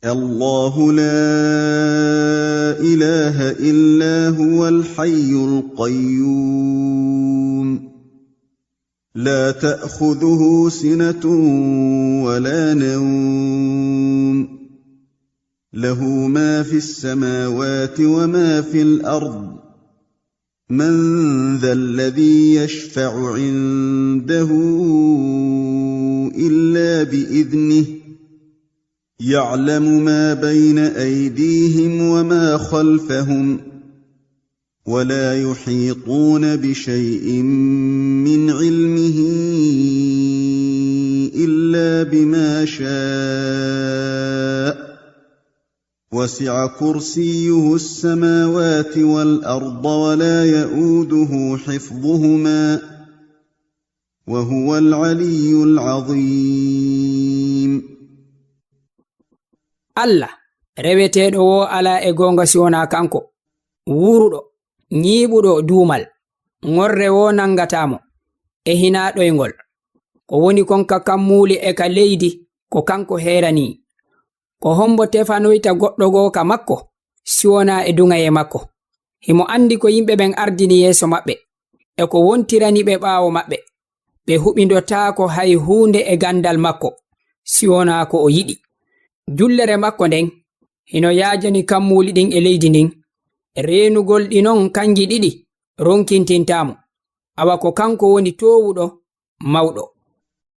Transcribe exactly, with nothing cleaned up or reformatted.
الله لا إله إلا هو الحي القيوم، لا تأخذه سنة ولا نوم، له ما في السماوات وما في الأرض، من ذا الذي يشفع عنده إلا بإذنه، يعلم ما بين أيديهم وما خلفهم، ولا يحيطون بشيء من علمه إلا بما شاء، وسع كرسيه السماوات والأرض ولا يئوده حفظهما، وهو العلي العظيم. Allah, reweteeɗo woo alaa e goonga si wonaa kanko, wuuruɗo, ñiiɓuɗo duumal, ŋorre woo nanngataa mo, e hinaa ɗoyngol. Ko woni kon ka kammuuli e ka leydi, ko kanko heeranii. Ko hommbo tefanoyta goɗɗo goo ka makko, si wonaa e duŋayee makko? Himo anndi ko yimɓe ɓen ardini yeeso maɓɓe, e ko wontirani ɓe ɓaawo maɓɓe. Ɓe huɓindotaako hay huunde e ganndal makko, si wonaa ko o yiɗi. Jullere makko nden hino yaajani kammuuli ɗin e leydi ndin. Reenugol ɗi non kanji ɗiɗi ronkintintaa mo. Awa ko kanko woni toowuɗo, mawɗo.